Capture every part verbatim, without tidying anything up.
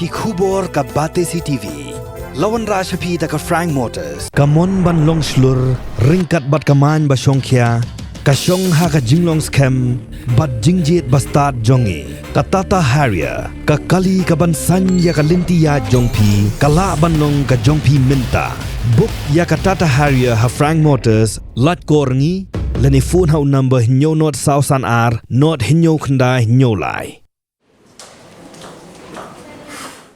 Ki khubor ka Batesi TV. La wanrah sha phi da ka Frank Motors. Ka mon ban long shlur, ryngkat bad ka main ba shongkhia, ka shong ha ka jinglong skhem bad jingjied ba stad jong ngi. Ka Tata Harrier, ka kali ka ban saiñ ïa ka lynti ïaid jong phi, ka lah ban long ka jong phi mynta. Book ïa ka Tata Harrier ha Frank Motors, lait kor ngi, lane phone ha u number hynñiew nod saw san ar, nod hynñiew khyndai hynñiew lai.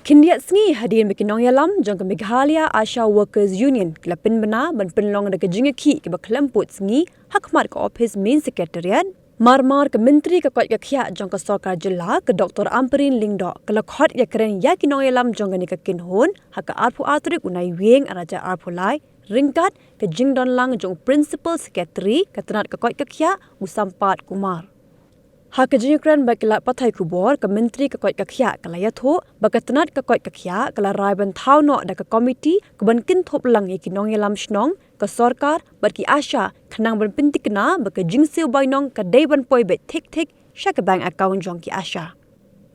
Khyndiat sngi hadien ba ki nongïalam jong ka Meghalaya ASHA Workers Union ki la pynbna ban pynlong da ka jingïakhih kaba khlem pud sngi ha khmat ka ophis Main Secretariat. Marmar ka Myntri ka koit ka khiah jong ka Sorkar Jylla ka Doctor Ampareen Lyngdoh ka la khot ïakren ïa ki nongïalam jong kane ka kynhun ha ka arphew ar tarik u Naiwieng arhajar arphew lai, ryngkat ka jingdon lang jong Principal Secretary ka tnat ka koit ka khiah u Sampath Kumar. Ha ka jingïakren bad ki lad pathai khubor, ka Myntri ka koit ka khiah ka la ïathuh ba ka tnat ka koit ka khiah ka la rai ban thaw noh da ka komiti ka ban kynthup lang ïa ki nongïalam shnong, ka sorkar bad ki ASHA khnang ban pyntikna ba ka jingsiew bainong ka dei ban poi beit thik thik sha ka bank account jong ki ASHA.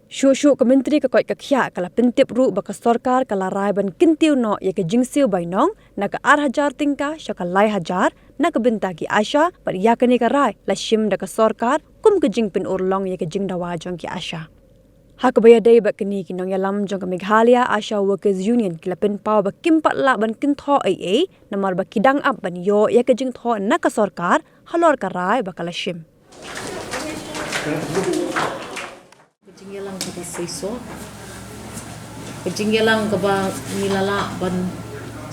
Shuh shuh ka Myntri ka koit ka khiah ka la pyntip ruh ba ka sorkar ka la rai ban kyntiew noh ïa ka jingsiew bainong na ka ar hajar tyngka sha ka lai hajar na ka bynta ki ASHA, bad ïa kane ka rai la shim da ka sorkar kum ka jingpynurlong ïa ka jingdawa jong ki ASHA. Ha kaba ïadei bad kine, ki nongïalam jong ka Meghalaya ASHA Workers Union ki la pynpaw ba kim pat lah ban kynthoh ei ei namar ba ki dang ap ban ïoh ïa ka jingthoh na ka sorkar halor ka rai ba ka la shim. Ka jingïalang kaba seisoh, ka jingïalang kaba ngi la lah ban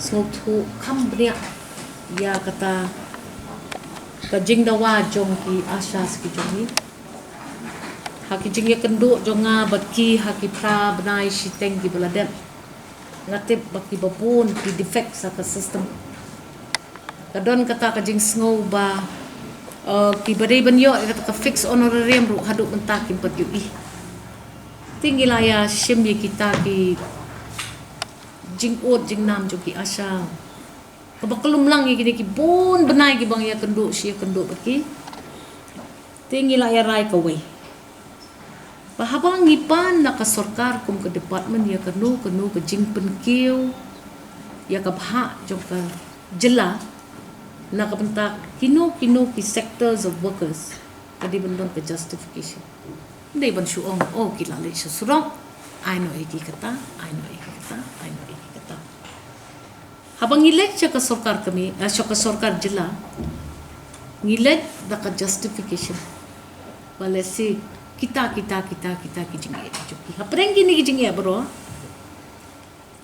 sngewthuh kham bniah ïa kata ka jingdawa jong ki ASHA ki jong ngi. Ha ki jingïakynduh jong nga bad ki ha ki phra bnai shiteng kiba la dep, nga tip ba kiba bun ki defect sa ka system. Ka don kata ka jingsngew ba, eh, kiba dei ban ïoh ïa kata ka fixed honorarium ruh haduh mynta kim pat ïohi. Te ngi la ïa shim ïa kita ki jingud jingnam jong ki ASHA kaba ka lumlang ïa kine ki bun bnai kiba ngi ïakynduh shi ïakynduh bad ki. Te ngi la ïa rai kawei ba haba ngi pan na ka sorkar kum ka department ïa kano kano ka jingpynkiew ïa ka bhah jong ka jylla na ka bynta kino kino ki sectors of workers, ka dei ban don ka justification. Dei ban shu ong, oh, ki la leit sha surok, ai noh ïa ki kata, ai noh ïa ki kata, ai noh ïa ki kata. Haba ngi leit sha ka sorkar kmie, eh, sha ka sorkar jylla, ngi leit da ka justification ba lehse kita, kita, kita, kita ki jingeh ki jong ki. Hapdeng kine ki jingeh baroh,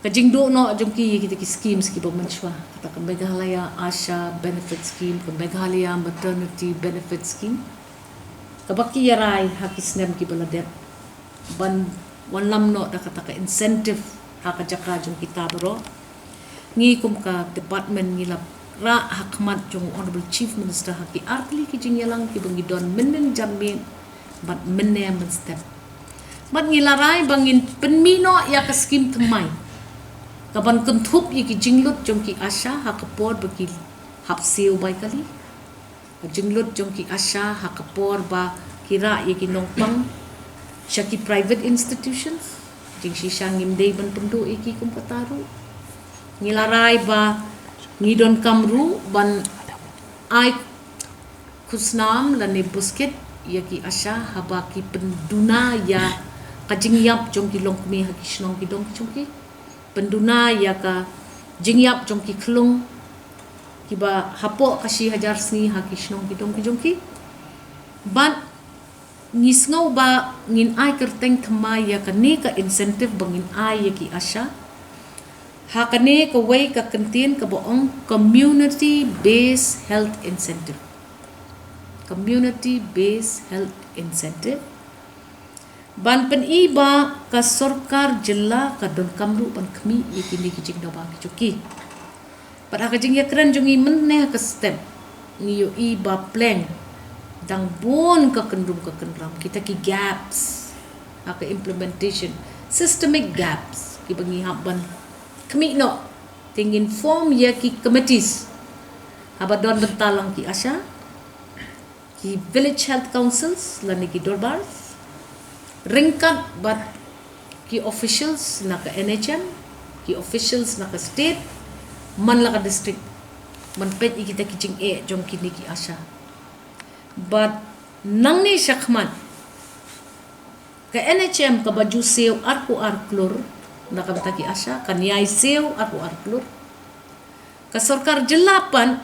ka jingduh noh jong ki ïa kita ki schemes kiba mynshuwa, kata ka Meghalaya ASHA Benefit Scheme, ka Meghalaya Maternity Benefit Scheme, kaba ki ïa rai ha ki snem kiba la dep ban wanlam noh da kata ka incentive ha ka jaka jong kita baroh. Ngi kum ka department ngi la rah ha khmat jong u Honorable Chief Minister ha ki artylli ki jingïalang kiba ngi don mynnin janmiet bad mynne mynstep. Bad ngi la rai ba ngin pynmih noh ïa ka skim thymmai ka ban kynthup ïa ki jinglut jong ki ASHA ha ka por ba ki hap siew bai kali, ka jinglut jong ki ASHA ha ka por ba ki rah ïa ki nongpang sha ki private institutions. Jingshisha ngim dei ban pynduh ïa ki kum kata ruh. Ngi la rai ba ngi donkam ruh ban ai khusnam lane buskit ïa ki ASHA haba ki pynduna ïa ka jingïap jong ki longkmie ha ki shnong ki dong ki jong ki, pynduna ïa ka jingïap jong ki khyllung kiba hapoh ka shi hajar sngi ha ki shnong ki dong ki jong ki. Bad ngi sngew ba ngin ai kyrteng thymmai ïa kane ka incentive ba ngin ai ïa ki ASHA ha kane kawei ka kyntien kaba ong community based health incentive. Community based health incentive. Ban pyni ba ka sorkar jylla ka donkam ruh ban khmih ïa kine ki jingdawa ki jong ki. Bad ha ka jingïakren jong ngi mynne ha ka step, ngi ïohi ba pleng dang bun ka kynrum ka kynram, kita ki gaps ha ka implementation, systemic gaps kiba ngi hap ban khmih noh. Te ngin form ïa ki committees haba don bynta lang ki ASHA, ki village health councils lane ki dorbar, ryngkat bad Ki officials na ka N H M, ki officials na ka state, man la ka district, man peit ïa kita ki jingeh jong kine ki ASHA. Bad nangne shakhmat, ka N H M kaba ju siew arphew ar klur na ka bynta ki ASHA, kan ïai siew arphew ar klur. Ka sorkar jylla pat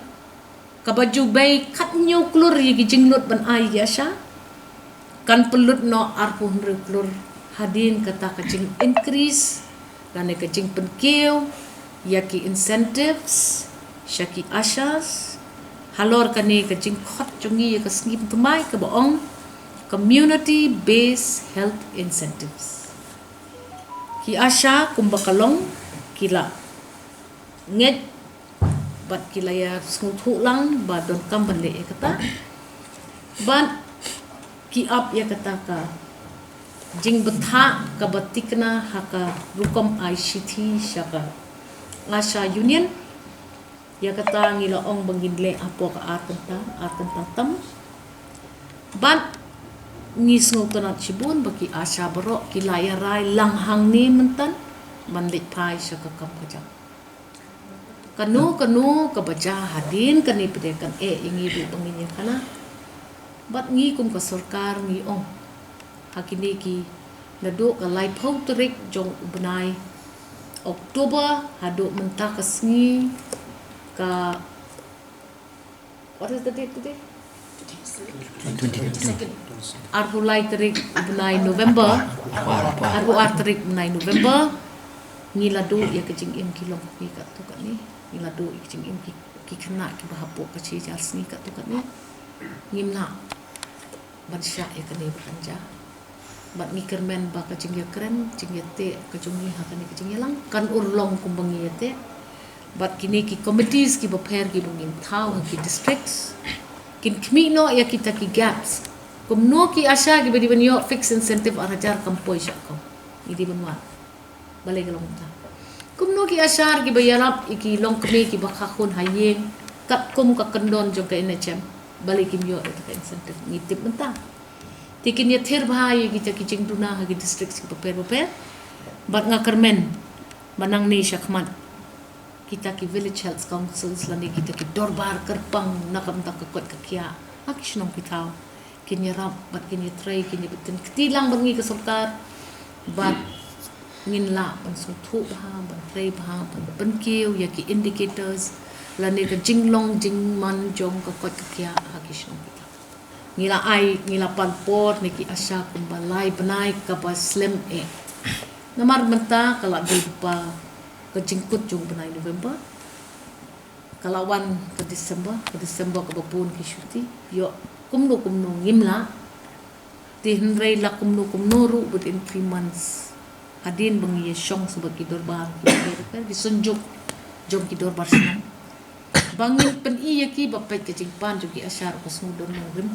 kaba ju bei khathynñiew klur ïa ki jinglut ban ai ïa ki ASHA, kan pynlut noh arphew hynriew klur hadien kata ka jing increase lane ka jingpynkiew ïa ki incentives sha ki ASHAs halor kane ka jingkhot jong ngi ïa ka sngi pynthymmai kaba ong community based health incentives. Ki ASHA kumba ka long ki la ngeit bad ki la ïa sngewthuh lang ba donkam ban leh ïa kata. Bad ki ap ïa kata ka jingbthah kaba thikna ha ka rukom ai shithi sha ka ASHA Union. Ïa kata ngi la ong ba ngin leh hapoh ka ar kynta, ar kynta tam. Bad ngi sngewtynnat shibun ba ki ASHA baroh ki la ïa rai lang hangne mynta ban leit phai sha ka kam ka jam. Kano kano kaba jia hadien kane pat kan eh ïa ngi ruh ba ngin ïakhana. Bad ngi kum ka sorkar ngi ong ha kine ki, naduh ka laiphew tarik jong u bnai October haduh mynta ka sngi ka, what is the date today? Arphew lai tarik u bnai November, arphew ar tarik u bnai November. Ngi la duh ïa ka jingim ki longkmie katto katne, ngi la duh ïa ka jingim ki, ki khynnah kiba hapoh ka shi hajar sngi katto katne. Ngim lah ban shah ïa kane ba kan jia. Bad ngi kyrmen ba ka jingïakren, jingïateh ka jong ngi ha kane ka jingïalang kan urlong kumba ngi ïateh. Bad kine ki committees kiba pher kiba ngin thaw ha ki districts kin khmih noh ïa kita ki gaps. Kumno ki ASHA kiba dei ban ïoh fixed incentive ar hajar kam poi sha account. Ngi dei ban wad. Balei ka long kumta? Kumno ki ASHA kiba ïarap ïa ki longkmie kiba kha khun ha ïing katkum ka kyndon jong ka N H M, balei kim ïoh ïa ka incentive? Ngi tip mynta. Te kin ïathir bha ïa kita ki jingduna ha ki district kiba pher ba pher. Bad nga kyrmen ba nangne shakhmat kita ki village health councils lane kita ki dorbar kyrpang na ka bynta ka koit ka khiah ha ki shnong ki thaw kin ïarap bad kin ïatrei, kin ïabtin kti lang bad ngi ka sorkar. Bad ngin lah ban sngewthuh bha, ban trei bha, ban pynkiew ïa ki indicators lane ka jinglong jingman jong ka koit ka khiah ha ki shnong ki thaw. Ngi la ai, ngi la pan por na ki ASHA kumba lai bnai kaba slem eh. Namar mynta ka la dei ba ka jingkut jong u bnai November. Ka la wan ka December, ka December kaba bun ki shuti. Ïoh kumno kumno ngim lah. Te hynrei la kumno kumno ruh within three months hadien ba ngi ïashong sha ba ki dorbar, ki dorbar, ki synjuk jong ki dorbar shnong, ba ngin pyni ïa ki ba peit ka jingpan jong ki ASHA ruh ka sngew don nongrim.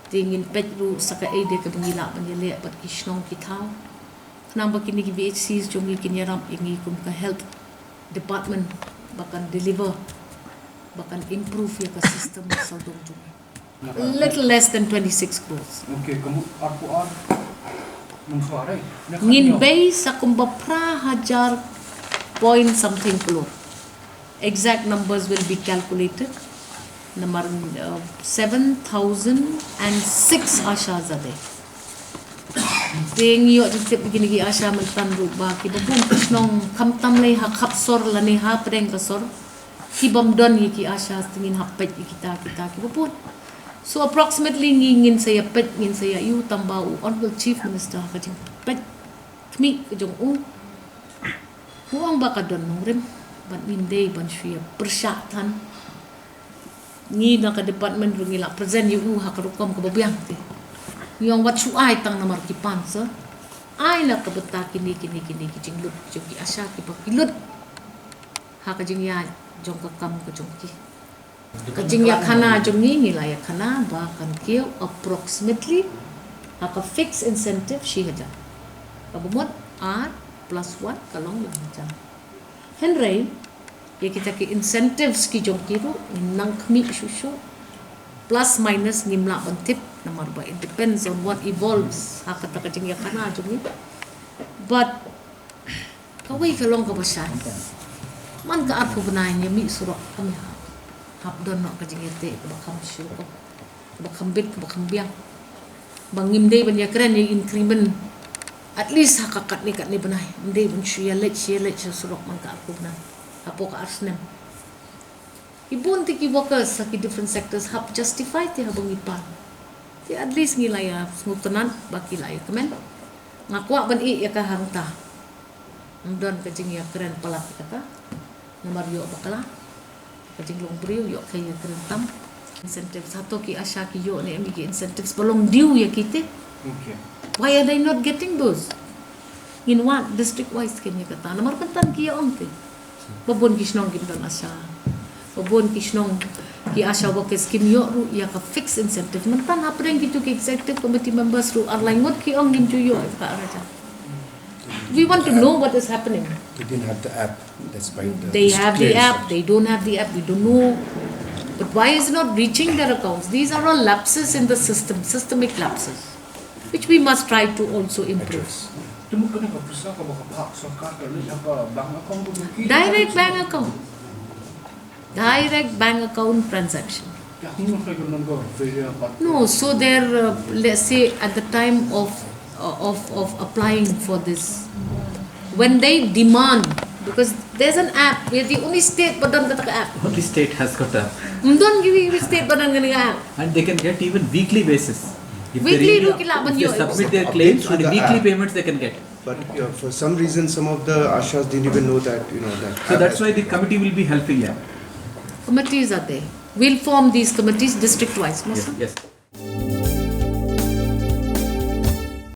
Te ngin peit ruh sa kaei de kaba ngi lah ban ïaleh bad ki shnong ki thaw. Khnang ba kine ki V H Cs jong ngi kin ïarap ïa ngi kum ka health department ba kan deliver, ba kan improve ïa ka system sawdong jong ngi. Little less than twenty-six crores. Okay, ka mut arphew ar mynshuwa, right? Ngin bei sa kumba phra hajar point something klur. Exact numbers will be calculated. Namar, uh, seven thousand and six ASHAs a day. Te ngi ïoh jingtip kine ki ASHA mynta ruh ba kiba bun ki shnong khamtam lei ha khap sor lane ha pdeng ka sor, ki bym don ïa ki ASHA, te ngin hap peit ïa kita, kita kiba bun. So approximately ngi ngin sa ïa peit, ngin sa ïa ïoh tang ba u Honorable Chief Minister ha ka jingpeit khmih ka jong u, u ong ba ka don nongrim, bad ngim dei ban shu ïa pyrshah than. Ngi na ka department ruh ngi la present ïa u ha ka rukom kaba biang te. Ngi ong wat shu ai tang namar ki pan sir. Ai na ka bynta kine, kine, kine ki jinglut jong ki ASHA kiba ki lut ha ka jingïaid jong ka kam ka jong ki. Ka jingïakhana jong ngi, ngi la ïakhana ba kan kiew approximately ha ka fixed incentive shi hajar. Kaba mut ar plus one ka long lai hajar. Hynrei ïa kita ki incentives ki jong ki ruh ngin nang khmih shuh shuh. Plus minus ngim lah ban tip namar ba it depends on what evolves ha kata ka jingïakhana jong ngi. But kawei ka long kaba shai. Man ka arphew bnai ngi mih surok kam ïa hap don noh ka jingïateh kaba kham shuh, kaba kham bit, kaba kham biang. Ba ngim dei ban ïakren ïa increment at least ha ka katne katne bnai. Ngim dei ban shu ïaleit shu ïaleit sha surok man ka arphew bnai hapoh ka ar snem. Ki bun te ki workers ha ki different sectors hap justify te haba ngi pan. Te at least ngi la ïa sngewtynnat ba ki la ïa kmen. Nga kwah ban ïeh ïa ka hangta. Ym don ka jingïakren palat ïa kata. Namar ïoh bakla. Ka jinglong briew ïoh ka ïakren tam. Incentives, hato ki ASHA ki ïoh ne em ki incentives ba long due ïa ki te? Okay. Why are they not getting those? Ngin wad district wise kan ïa kata. Namar kan tang ki ïa ong te. Ba bun ki shnong kim don ASHA. Ba bun ki shnong ki ASHA workers kim ïoh ruh ïa ka fixed incentive. Mynta hapdeng kitu ki executive committee members ruh ar lai ngut ki ong kim ju ïoh ïa ka raja. We want to know what is happening. They didn't have the app. That's why the, They it's have the clear. App, they don't have the app, we don't know. But why is it not reaching their accounts? These are all lapses in the system, systemic lapses, which we must try to also improve. Address. Te mut kane ka pisa kaba ka phah sorkar ka leit ha ka bank account ko ki? Direct bank account. Direct bank account transaction. Ya, hum look like non ko very part. No, so they're, uh, let's say, at the time of, uh, of, of applying for this, when they demand, because there's an app, we're the only state ba don kata ka app. Only state has got a, Ym don ki wi state ba don kata ka app. And they can get even weekly basis. If they Weekly really ruh ki lah if ban they ïoh. Submit their Update claims through on a the weekly app. Payments they can get. But uh, for some reason, some of the ASHAs didn't even know that, you know, that. So app that's has why the been committee will be helping, yeah. Committees are there. We'll form these committees district wise. Yes, yes.